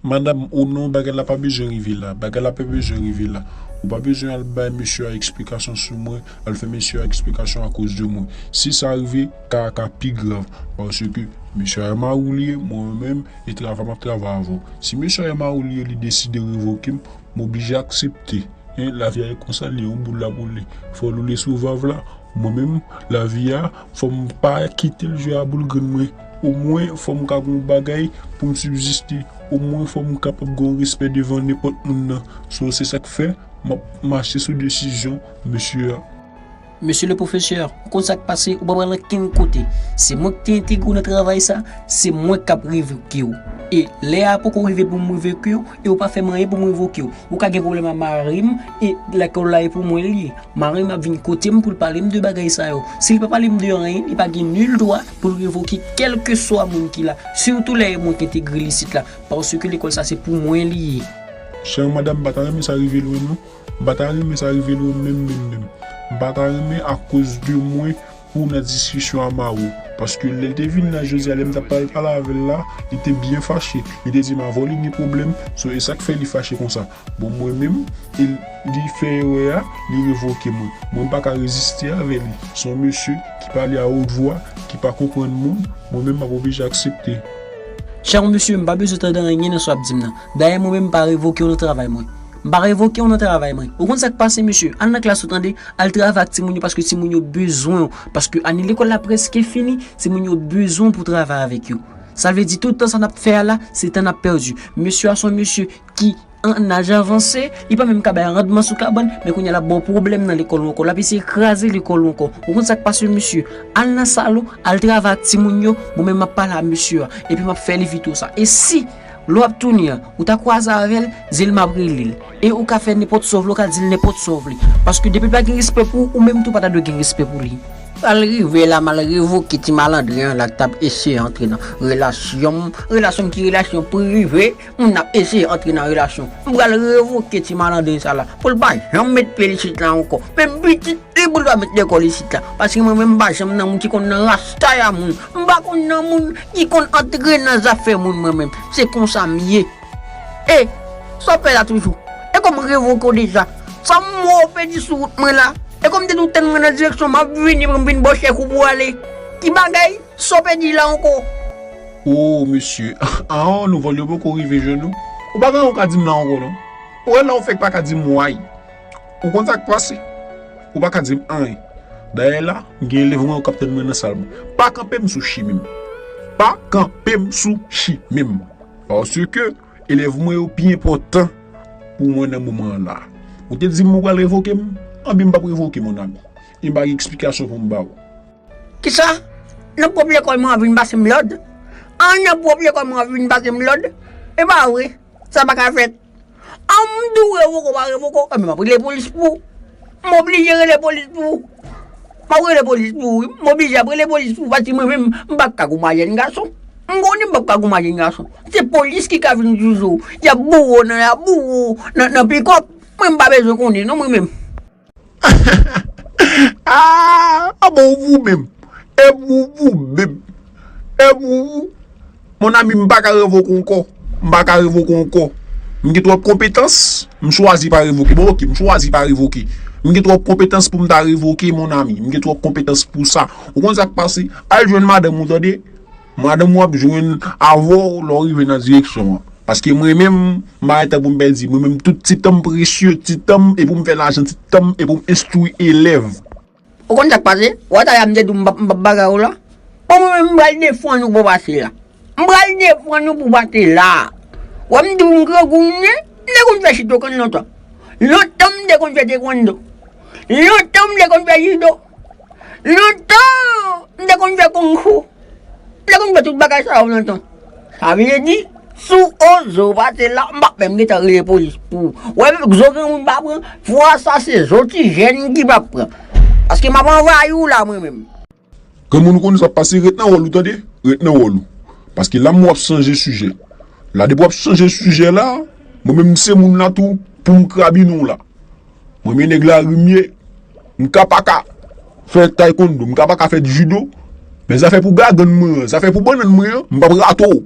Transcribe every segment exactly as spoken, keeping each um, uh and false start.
Madanm, o non, bagay la pa bezwen rive la. Bagay la pa bezwen rive la. Ou pa bezwen al bay mesye a eksplikasyon sou mwen, al fè mesye a eksplikasyon akoz de mwen. Si sa rive, ka a ka pi grav. Paske mesye a mari w li ye, mwen menm, e travay m ap travay avè w. Si mesye a mari w li ye, li deside revoke m, m oblije aksepte. Hein, lavi a e konsa, li yon boul la pou li. Fò l woule sou vav la. Mwen menm, lavi a, fò m pa kite l jwe a boul grenn mwen. Omwen, fò m ka gon bagay pou m sibziste. Omwen, fò m kapab gon respè devan nenpòt moun nan. So, se sa k fè, m ap mache sou desizyon mesye a. Mesye le pwofesè, ou konn sa k pase, ou pa pral ankenn kote. Se mwen ki te entegre w nan travay sa, se mwen k ap revoke w. E lè a poko rive pou m revoke w, e ou pa fè m anyen pou m revoke w. Ou ka gen pwoblèm a mari m, e lekòl la e pou mwen li ye. Mari m ap vin kote m pou l pale m de bagay sa yo. Si li pa pale m de anyen, li pa gen nil dwa pou l revoke kèlkeswa moun ki la. Sitou lè e mwen ki entegre l isit la. Paske lekòl sa se pou mwen li ye. Chè madanm, m pa ta renmen sa rive l non. M pa ta renmen sa rive l menm, menm, menm. M pa ta renmen akoz de mwen pou w nan diskisyon a mari w. Paske lè l te vin la jodi a, lè m t ap pale, pale avè l la, li te byen fache. Li te di m avè w li gen pwoblèm, so e sa k fè li fache konsa. Bon, mwen menm, e li fè erè a, li revoke mwen. Mwen m pa ka reziste avè li. Se yon mesye ki pale a wot vwa, ki pa konprann moun, mwen menm m ap oblije aksepte. Chè mesye, m pa bezwen tande anyen nan sa w ap di m nan. Dayè mwen menm m pa revoke w nan travay mwen. M pa revoke w nan travay mwen. Ou konn sa k pase, mesye? Al nan klas ou tande, al travay ak timoun yo paske timoun yo bezwen w. Paske ane lekòl la prèske fini, timoun yo bezwen w pou travay avèk yo. Sa vle di tout tan sa n ap fè a la, se tan n ap pèdi. Mesye a se yon mesye ki an aj avanse, li pa menm ka bay randman sou kabann, men kounye a l ap ba w pwoblèm nan lekòl ou ankò, l ap eseye kraze lekòl ou ankò. Ou konn sa k pase, mesye? Al nan sal ou, al travay ak timoun yo, mwen menm m ap pale a mesye a, epi m ap fè li vite w sa. E si lè w ap tounen an, ou ta kwaze avè l, di l m ap rele l. E ou ka fè nenpòt sa w vle, ou ka di l nenpòt sa w vle. Paske depi l pa gen respè pou ou, ou menm tou pa ta dwe gen respè pou li. Sa l rive la, m al revoke ti malandren an la k t ap eseye antre nan relasyon m. Relasyon m ki relasyon prive, moun ap eseye antre nan relasyon. M pral revoke ti malandren sa la pou l pa janm met pye l isit la ankò. Menm pitit li pou l pa met lekòl isit la. Paske mwen menm m pa janm nan moun ki konn nan rastay a moun. M pa konn nan moun ki konn antre nan zafè moun mwen menm. Se konsa m ye. E, sa w fè la toujou? E kòm revoke w deja? Sa m wè w pèdi sou wout mwen la? E kòm te tou tann mwen nan direksyon m ap vini pou m vin ba w chèk ou pou w ale? Ki bagay? Sa w pèdi la ankò? O, mesye, an, nouvèl yo poko rive jwenn ou. Ou pa gen anyen w ka di m la ankò non. Ou wè la w fèk pa ka di m way. Ou konn sa k pase? Ou pa ka di m anyen. Dayè la, m gen elèv mwen yo k ap tann mwen nan sal mwen. Pa kanpe m sou chimen m. Pa kanpe m sou chimen m. Paske elèv mwen yo pi enpòtan pou mwen nan moman an la. Ou te di m ou pral revoke m? Anben m p ap revoke, mon ami. E m pa gen eksplikasyon pou m ba w. Kisa? Nan pwòp lekòl mwen w ap vin pase m lòd? An, nan pwòp lekòl mwen w ap vin pase m lòd? E pa vre. Sa pa ka fèt. An, m di w revoke w pa revoke w, anben m ap rele polis pou ou. M oblije rele polis pou ou. M ap rele polis pou ou, wi. M oblije ap rele polis pou ou, paske mwen menm, m p ap ka goumen ak jèn gason. M konnen m p ap ka goumen ak jèn gason. Se polis ki ka vin joujou. Y ap boure w nan, y ap boure w nan, nan pikòp. Mwen, m pa bezwen konnen, non, mwen menm. Ah, ah bon, ou menm. E pou ou menm. E pou ou. Mon ami, m pa ka revoke w ankò. M pa ka revoke w ankò. M gen twòp konpetans. M chwazi pa revoke. Bon, ok, m chwazi pa revoke. M gen twòp konpetans pou m ta revoke, mon ami. M gen twòp konpetans pou sa. Ou konn sa k pase? Al jwenn madanm ou, tande. Madanm ou ap jwenn avè w lè w rive nan direksyon an. Paske mwen menm, m pa gen tan pou m pèdi. Mwen menm, tout ti tan m presye, ti tan m, e pou m fè lajan, ti tan m, e pou m enstwi elèv. Ou konn sa k pase? Ou wè talè a m te di w m p ap, m p ap bagay ou la? Bon, mwen menm, m pral defann ou pou w pase la. M pral defann ou pou w pase la. Ou wè m di w m grangou m ye, m te konn fè chito konn lontan. Lontan m te konn fè tekwondo. Lontan m te konn fè jido. Lontan, m te konn fè kong fou. M te konn fè tout bagay sa yo lontan. Sa vle di, si w oze w pase la, m p ap menm gentan rele polis pou ou. Wè, zo granmoun pa pran, fwa sa se zo ti jèn ki p ap pran. Paske m ap anvayi w la mwen menm. Granmoun ou konn sa pase, ret nan wòl ou tande, ret nan wòl ou. Paske la m wè w ap chanje sijè. La depi w ap chanje sijè la, mwen menm se moun la tou pou m krabinen w la. Mwen men nèg lari m ye. M ka pa ka fè taekwondo, m ka pa ka fè jido. Men zafè pou gagann mwen an, zafè pou bannann mwen an, m p ap rate w.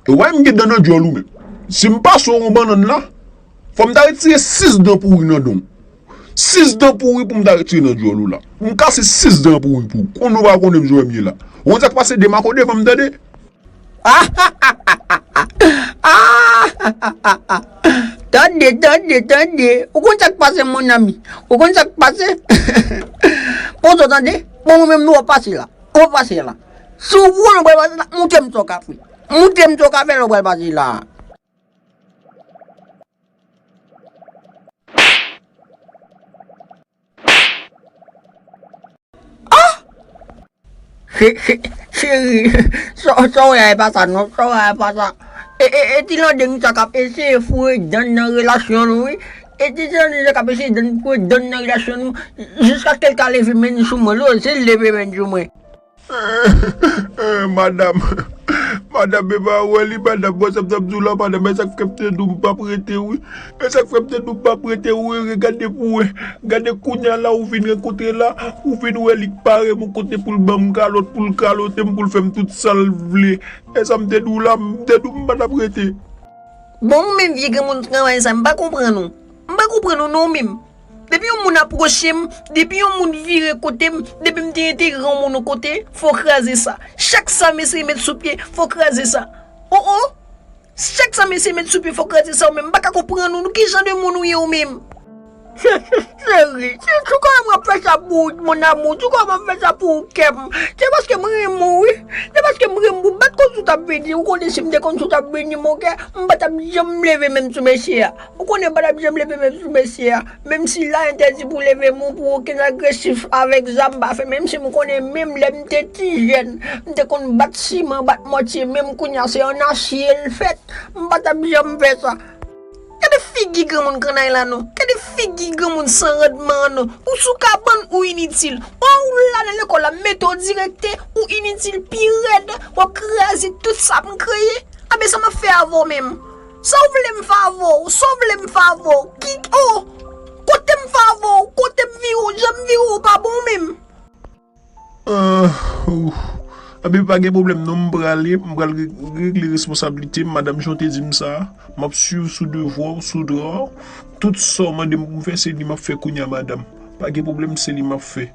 E w wè m gen dan nan dyòl ou menm. Si m pase w yon bannann la, fò m ta retire sis dan pouri nan don w. Sis dan pouri pou m ta retire nan djòl ou la. M kase sis dan pouri pou ou. Konnen w pa konnen m jan m ye la. Ou konn sa k pase, demak w devan m, tande? Tande, tande, tande. Ou konn sa k pase, mon ami? Ou konn sa k pase? Bon, tande. Bon, mwen menm, nou ap pase la. Ou ap pase la. Si w pran, ou pral pase la, montre m sa w ka fè. Montre m sa w ka fè, lè w pral pase la. Ah! Che-, che-, cheri, sa, sa w wè a, e pa sa non, sa w wè a, e pa sa. E, e, e ti landeng sa k ap eseye foure dan nan relasyon nou, wi. E ti landeng sa k ap eseye dan, foure dan nan relasyon nou, jiskaske l ka leve men l sou mwen, l oze leve men l sou mwen. Madanm, madanm, e pa wè li, madanm, bon, sa m t ap di w la, madanm, e sa k fè m te di w m p ap rete, wi. E sa k fè m te di w m p ap rete, wi, gade pou wè. Gade kounye a la, ou vin rankontre la, ou vin wè li k pare yon kote pou l ban m kalòt, pou l kalote m, pou l fè m tout sa l vle. E sa m te di w la, m te di w m pa t ap rete. Bon, ou menm vye granmoun travay sa, m pa konprann ou. M pa konprann ou non, ou menm. Depi yon moun apwoche m, depi yon moun vire kote m, depi m te entegre yon moun yon kote, fò w kraze sa. Chak sa m eseye met sou pye, fò w kraze sa. Oh, oh! Chak sa m eseye met sou pye, fò w kraze sa ou menm. M pa ka konprann ou. Nou ki jan de moun ou ye ou menm? Cheri, si, si w konnen m ap fè sa pou ou, mon amour, si w konnen m ap fè sa pou ou, kè m, se paske m renmen w, wi. Se paske m renmen w. Bat konn si w t ap vini, ou konnen si m te konn si w t ap vini, mon kè, m pa t ap janm leve men m sou mesye a. Ou konnen m pa t ap janm leve men m sou mesye a. Menm si la entèdi pou leve men w pou okenn agresif avèk zam pa fè, menm si m konnen menm lè m te ti jèn, m te konn bat siman, bat mòtye, menm kounye a se an asye l fèt, m pa t ap janm fè sa. Gade figi granmoun kannay la non. Gade figi granmoun san randman an non. Ou sou kabann ou initil. Ou la nan lekòl la, m mete w direktè, ou initil pi rèd, w ap kraze tout sa m kreye. Anben sa m ap fè avè w menm? Sa w vle m fè avè w? Sa w vle m fè avè w? Ki, oh! Kote m fè avè w? Kote m vire w? Jan m vire w pa bon menm. Ah, ou. Anben pa gen pwoblèm non, m prale, m pral re-, regle responsablite m, madanm jan w te di m sa, m ap swiv sou devwa w, sou dwa w. Tout sa w mande m pou m fè, se li m ap fè kounye a, madanm. Pa gen pwoblèm, se li m ap fè.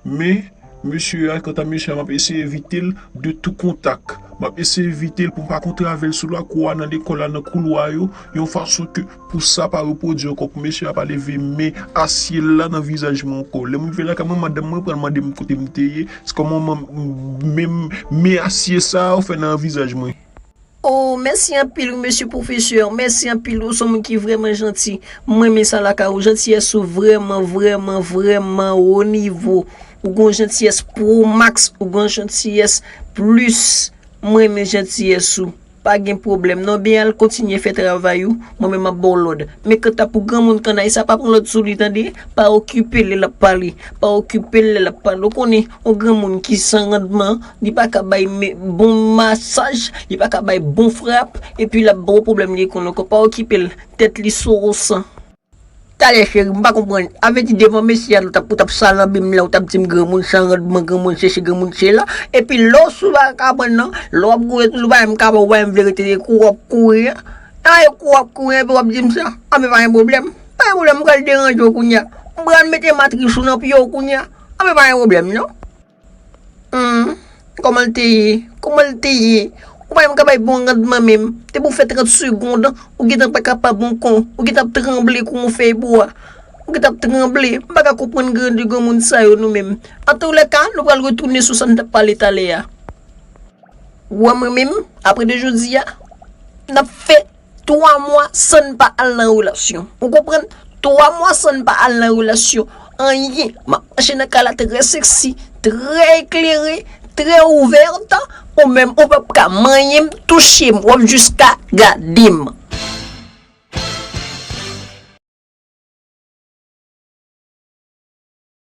Men, mesye a, kanta mesye a, m ap eseye evite l de tou kontak. M ap eseye evite l pou m pa kontre avè l sou lakou a, nan lekòl la, nan koulwa yo, yon fason ke pou sa pa repwodui ankò, pou mesye a pa leve men asye l la nan vizaj mwen ankò. Lè m rive lakay mwen, madanm mwen pral mande m kote m te ye, se kòman m, men, men asye sa a ou fè nan vizaj mwen. Oh, mèsi anpil wi, mesye pwofesè. Mèsi anpil, ou se yon moun ki vrèman janti. Mwen renmen sa lakay ou. Jantiyès ou vrèman, vrèman, vrèman wo nivo. Ou gen yon jantiyès pro max, ou gen yon jantiyès plis. Mwen renmen jantiyès ou. Pa gen pwoblèm non, ben al kontinye fè travay ou. Mwen menm m ap ba w lòd. Men kanta pou granmoun kannay sa, pa pran lòd sou li tande. Pa okipe l lè l ap pale. Pa okipe l lè l ap pale. Ou konnen, yon granmoun ki san randman, li pa ka bay me-, bon masaj, li pa ka bay bon frap, epi l ap ba w pwoblèm li konn ankò. Pa okipe l, tèt li sou ou san. Talè cheri, m pa konprann. Avèdi devan mesye a, ou t ap, ou t ap salanbe m la, ou t ap di m granmoun san randman, granmoun sesi, granmoun sela. Epi lè w sou ba kabann nan, lè w ap gouye tout bagay m ka ba w, ou pa menm vle rete, se kouri w ap kouri a. A, e kouri w ap kouri a, epi w ap di m sa. Anben pa gen pwoblèm. Pa gen pwoblèm, m pral deranje w kounye a. M pral mete matris ou nan pye w kounye a. Anben pa gen pwoblèm non. Hmm, kòman l te ye? Kòman l te ye? Ou pa menm ka bay bon randman menm. Depi w fè trant segonn, ou gentan pa kapab ankò. Ou gentan ap tranble kou yon fèy bwa. Ou gentan ap tranble. M pa ka konprann grandè granmoun sa yo nou menm. Antoulèka, nou pral retounen sou sa n t ap pale talè a. Ou wè mwen menm, apre de jodi a, n ap fè twa mwa san n pa al nan relasyon. Ou konprann? Twa mwa san n pa al nan relasyon. Anyen. M ap mache nan kay la trè seksi, trè eklere, trè ouvèt. Ou menm, ou p ap ka manyen m, touche m. W ap jiska gade m.